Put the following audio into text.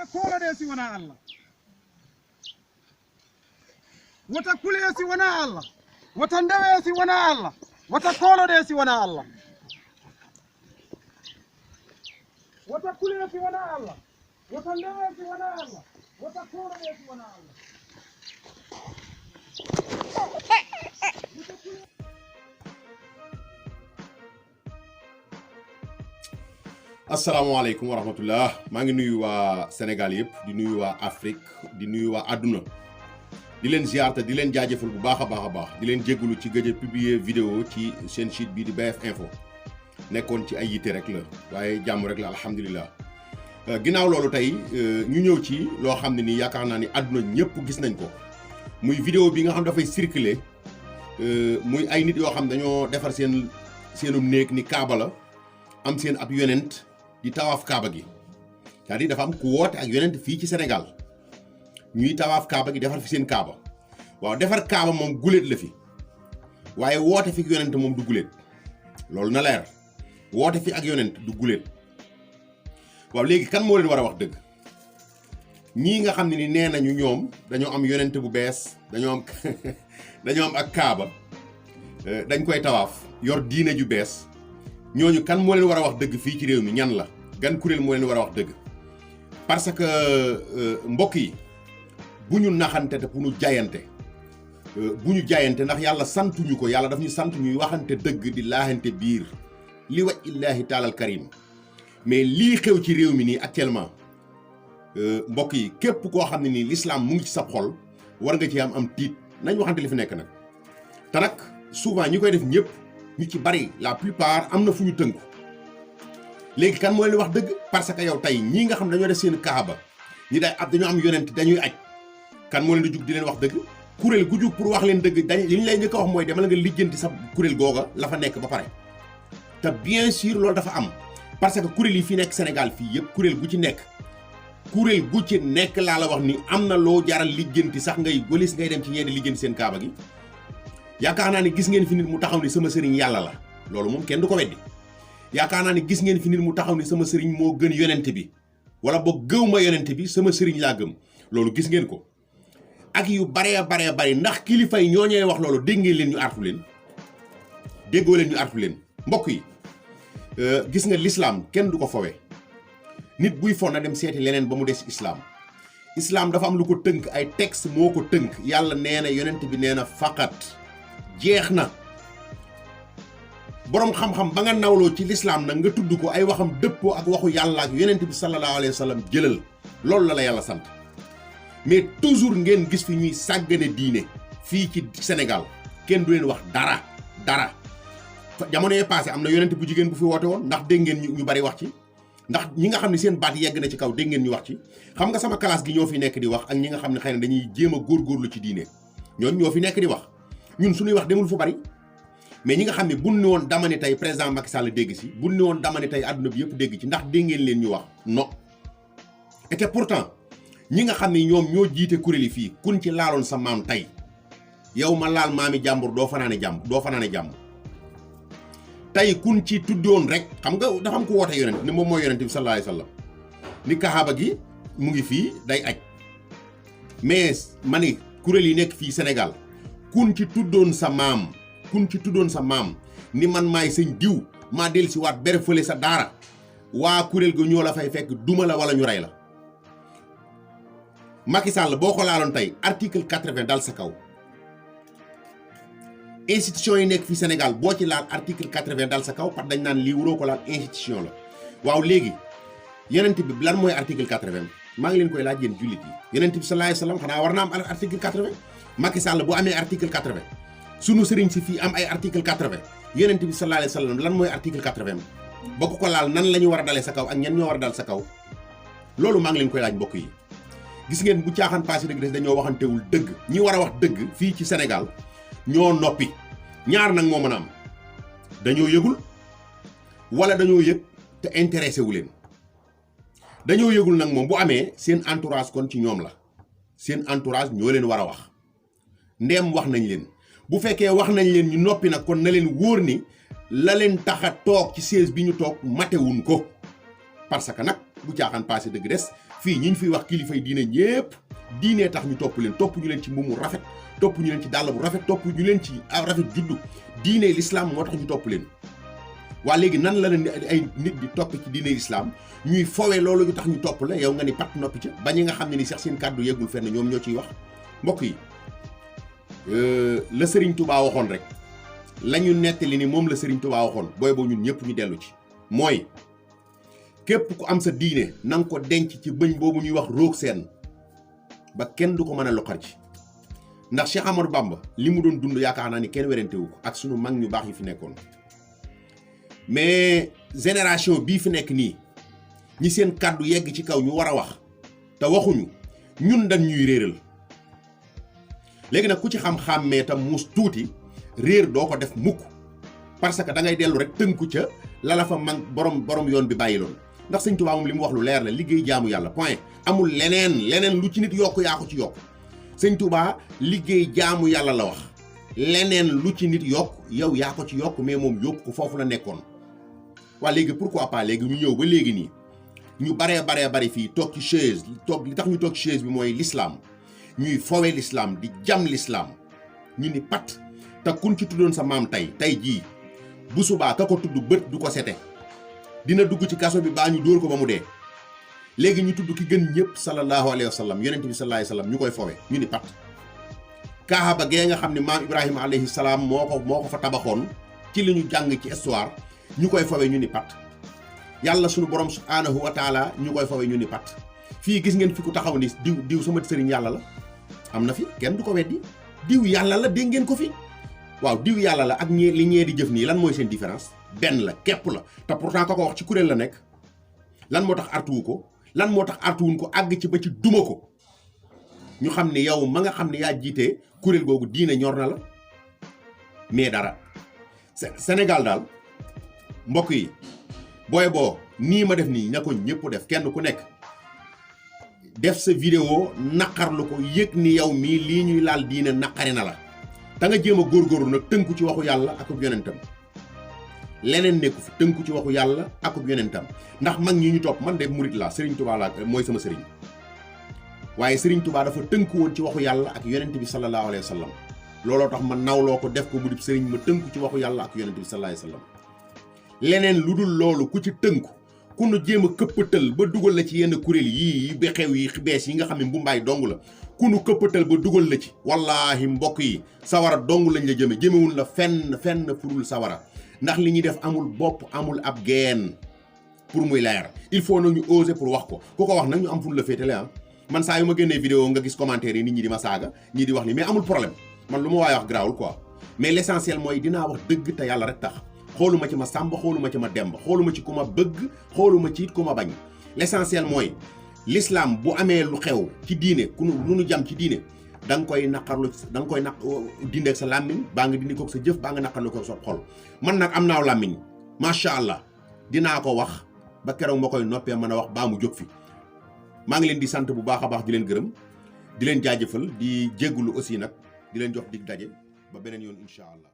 koolodesi wona Allah wota kulesi wona Allah wota ndewesi wona Allah wota koolodesi wona Allah wota kulesi wona Allah wota ndewesi wona Allah wota koolodesi wona Allah. asalaamaaleykum wa rahmatullah maa ngi nuyu waa Sénégal yëpp di nuyu waa Afrique di nuyu waa àdduna di leen ziar te di leen jaajëfal bu baax a baax di leen jégalu ci gëj a publier vidéo ci seen site bii di BF Info nekkoon ci ay yitte rek la waaye jàmm rek la alhamdulilah. ginnaaw loolu tey ñu ñëw ci loo xam ne nii yaakaar naa ni àdduna ñëpp gis nañ ko muy vidéo bi nga xam dafay circuler muy ay nit yoo xam dañoo defar seenum néeg ni Kaaba la am seen ab yonent di tawaaf Kaaba gi c'est-à-dire dafa am ku woote ak yonent fii ci Sénégal ñuy tawaaf Kaaba gi defar fi seen Kaaba waaw defar Kaaba moom guléet la fi waaye woote fi ak yonent moom du guléet loolu na leer woote fi ak yonent du guléet. waaw léegi kan moo leen war a wax dëgg ñii nga xam ne ni nee nañu ñoom dañoo am yonent bu bees dañoo am ak Kaaba dañ koy tawaaf yor diine ju bees ñooñu kan moo leen war a wax dëgg fii ci réew mi ñan la gan kuréel moo leen war a wax dëgg parce que mbokk yi bu ñu naxante te bu ñu jaayante ndax yàlla santuñu ko yàlla daf ñu sant ñuy waxante dëgg di laaxante biir li wa illaahi taalal karim mais lii xew ci réew mi nii actuellement mbokk yi képp koo xam ne nii l'islam mu ngi ci sab xol war nga ci am tiit nañ waxante li fi nekk nag te nag souvent ñi koy def ñëpp ñu ci bari la plupart am na fu ñu tënku léegi kan moo leen wax dëgg parce que yow tey ñii nga xam dañoo def seen Kaaba ñi dañoo am yonent dañuy aj kan moo leen di jug di leen wax dëgg kuréel gu jug pour wax leen dëgg li ñu lay njëkk a wax mooy demal nga lijjanti sa kuréel googa la fa nekk ba pare te bien sûr loolu dafa am parce que kuréel yi fi nekk Sénégal fii yëpp kuréel gu ci nekk laa la wax ni am na loo jaral lijjanti sax ngay golis ngay dem ci ñeenti lijjanti seen Kaaba gi yaakaar naa ni gis ngeen fi nit mu taxaw ni sama sëriñ yàlla la loolu moom kenn du ko weddi yaakaar naa ni gis ngeen fi nit mu taxaw ni sama sëriñ moo gën yonent bi wala boog gëw ma yonent bi sama sëriñ laa gëm loolu gis ngeen ko ak yu baree bari ndax kilifa yi ñoo ñooy wax loolu dégg ngeen leen ñu artu leen déggoo leen ñu artu leen mbokk yi gis nga l'islam kenn du ko fowe nit buy fon na dem seeti leneen ba mu des islam dafa am lu ko tënk ay texte moo ko tënk yàlla nee na yonent bi nee na faqat jeex na boroom xam-xam ba nga nawloo ci l'islam nag nga tudd ko ay waxam dëppoo ak waxu yàlla ak yonent bi sallallahu alayhi wa sallam jëlal loolu la yàlla sant mais toujours ngeen gis fi ñuy sàggane diine fii ci Sénégal kenn du leen wax dara jamono yee passé am na yonent bu jigéen bu fi woote woon ndax dégg ngeen ñu bari wax ci ndax ñi nga xam ne seen baat yegg na ci kaw dégg ngeen ñu wax ci xam nga sama classe gi ñoo fi nekk di wax ak ñi nga xam ne xëy na dañuy jéem a góorgóorlu ci diine ñoo fi nekk di wax ñun suñuy wax demul fu bari mais ñi nga xam ne buñ ne woon dama ne tey président Macky Sall dégg si buñ ne woon dama ne tey àdduna bi yëpp dégg ci ndax dégg ngeen leen ñu wax non et pourtant ñi nga xam ne ñoom ñoo jiite kuréel yi fii kun ci laaloon sa maam tey yow ma laal maami jàmbur doo fanaane jàmm tey kun ci tuddoon rek xam nga dafa am ko woote yonent ni moom mooy yonent bi sallallahu alayhi wasallam ni Kaaba gi mu ngi fii day aj mais ma ni kuréel yi nekk fii Sénégal kun ci tuddoon sa maam ni man maay sëñ diw maa del si waat bere fële sa daara waa kuréel ga ñoo la fay fekk duma la wala ñu rey la Macky Sall boo ko laaloon tey article 80 dal sa kaw institution yi nekk fii Sénégal boo ci laal article 80 dal sa kaw parce que dañ naan lii waroo ko laal institution la waaw léegi yonent bi lan mooy article 80 maa ngi leen koy laaj yéen jullit yi yonent bi sallallahu alayhi wasallam xanaa war naa am article 80 Macky Sall bu amee article 80 sunu sëriñ si fii am ay article 80 yonent bi sallallahu alayhi wasallam lan mooy article 80 ba ko laal nan la ñu war a dalee sa kaw ak ñan ñoo war a dal sa kaw loolu maa ngi leen koy laaj mbokk yi gis ngeen bu caaxaan passé dëgg des dañoo waxantewul dëgg ñi war a wax dëgg fii ci Sénégal ñoo noppi ñaar nag moo mën a am dañoo yëgul wala dañoo yëg te intéressé wu leen dañoo yëgul nag moom bu amee seen entourage kon ci ñoom la seen entourage ñoo leen war a wax ndeem wax nañ leen bu fekkee wax nañ leen ñu noppi nag kon na leen wóor ni la leen tax a toog ci siège bi ñu toog matewuñ ko parce que nag bu caaxaan passé dëgg des fii ñi ñu fiy wax kilifay diine ñépp diinee tax ñu topp leen topp ñu leen ci mbumu rafet topp ñu leen ci dàll bu rafet topp ñu leen ci rafet juddu diine l'islam moo tax ñu topp leen. waa léegi nan la leen ay nit di topp ci diine l'islam ñuy fowe loolu ñu tax ñu topp la yow nga ni pat noppi ca ba ñi nga xam ne ni sax seen kàddu yeggul fenn ñoom ñoo ciy wax. mbokk yi la Serigne Touba waxoon rek la ñu nettali ni moom la Serigne Touba waxoon booy boo ñun ñëpp ñu dellu ci mooy képp ku am sa diine na nga ko denc ci bëñ boobu ñuy wax roog seen ba kenn du ko mën a loqar ci ndax Cheikh Amadou Bamba li mu doon dund yaakaar naa ni kenn werantewu ko ak sunu mag ñu baax yi fi nekkoon mais génération bii fi nekk nii ñi seen kàddu yegg ci kaw ñu war a wax te waxuñu ñun dañ ñuy réeral léegi nag ku ci xam-xàmmee tam muus tuuti réer doo ko def mukk parce que da ngay dellu rek tënku ca lala fa mag borom yoon bi bàyyi loon ndax Sëñ Tuubaa moom li mu wax lu leer la liggéey jaamu yàlla point amul leneen lu ci nit yokk yaa ko ci yokk Sëñ Tuubaa liggéey jaamu yàlla la wax leneen lu ci nit yokk yow yaa ko ci yokk mais moom yokk ko foofu la nekkoon. waa léegi pourquoi pas léegi ñu ñëw ba léegi nii ñu baree fii toog ci chaise toog li tax ñu toog ci chaise bi mooy l'islam ñuy fowe l'islam di jam l'islam ñu ni pat te kun ci tuddoon sa maam tey jii bu subaa ka ko tudd bët du ko sete dina dugg ci kaso bi baa ñu dóor ko ba mu dee léegi ñu tudd ki gën ñëpp sallallahu alayhi wa sallam yonent bi sallallahu alayhi wa sallam ñu koy fowe ñu ni pat kaaba gee nga xam ne maam Ibrahima alayhi salaam moo ko fa tabaxoon ci li ñu jàng ci histoire ñu koy fawe ñu ni pat yàlla sunu borom subhaanahu wa taala ñu koy fawe ñu ni pat fii gis ngeen fi ku taxaw ni diw sama sëriñ yàlla la am na fi kenn du ko weddi diw yàlla la dégg ngeen ko fi waaw diw yàlla la ak li ñee di jëf nii lan mooy seen différence benn la képp la te pourtant ka ko wax ci kuréel la nekk lan moo tax artuwu ko lan moo tax artuwuñ ko àgg ci ba ci duma ko ñu xam ne yow ma nga xam ne yaa jiitee kuréel googu diine ñor na la mais dara Sénégal daal mbokk yi booy boo nii ma def nii ña ko ñëpp def kenn ku nekk def sa vidéo naqarlu ko yëg ni yow mii lii ñuy laal diine naqari na la te nga jéem a góorgóorlu nag tënku ci waxu yàlla akub yonentam leneen nekku fi tënku ci waxu yàlla akub yonentam ndax mag ñi ñu topp man de murit laa Serigne Touba laa mooy sama Serigne waaye Serigne Touba dafa tënku woon ci waxu yàlla ak yonent bi sallallahu alayhi wa sallam looloo tax ma nawloo ko def ko mu dib Serigne ma tënku ci waxu yàlla ak yonent bi sallallahu alayhi wa sallam leneen lu dul loolu ku ci tënku ku nu jéem a këppatal ba dugal la ci yenn kuréel yii ba xew yi bees yi nga xam ne mbumbaay dong la ku nu këppatal ba dugal la ci wallaahi mbokk yi sawara dong lañ la jëmewul la fenn furul sawara ndax li ñuy def amul bopp amul ab geen pour muy leer il faut nag ñu oser pour wax ko ku ko wax nag ñu am ful la féetale ah man saa yu ma génnee vidéo nga gis commentaire yi nit ñi di ma saaga ñii di wax ni mais amul problème man lu ma waay wax garaawul quoi mais l'essentiel mooy dinaa wax dëgg te yàlla rek tax xooluma ci ma sàmba xooluma ci ma demba xooluma ci ku ma bëgg xooluma ci it ku ma bañ l'essentiel mooy l'islam bu amee lu xew ci diine lu nu jam ci diine da nga koy naqarlu da nga koy dindeeg sa làmmiñ baa nga dindi koog sa jëf baa nga naqarlu ko sa xol man nag am naaw làmmiñ macha allah dinaa ko wax ba keroog ma koy noppee mën a wax baa mu jóg fi maa ngi leen di sant bu baax a baax di leen gërëm di leen jaajëfal di jéggulu aussi nag di leen jox dig daje ba beneen yoon incha allah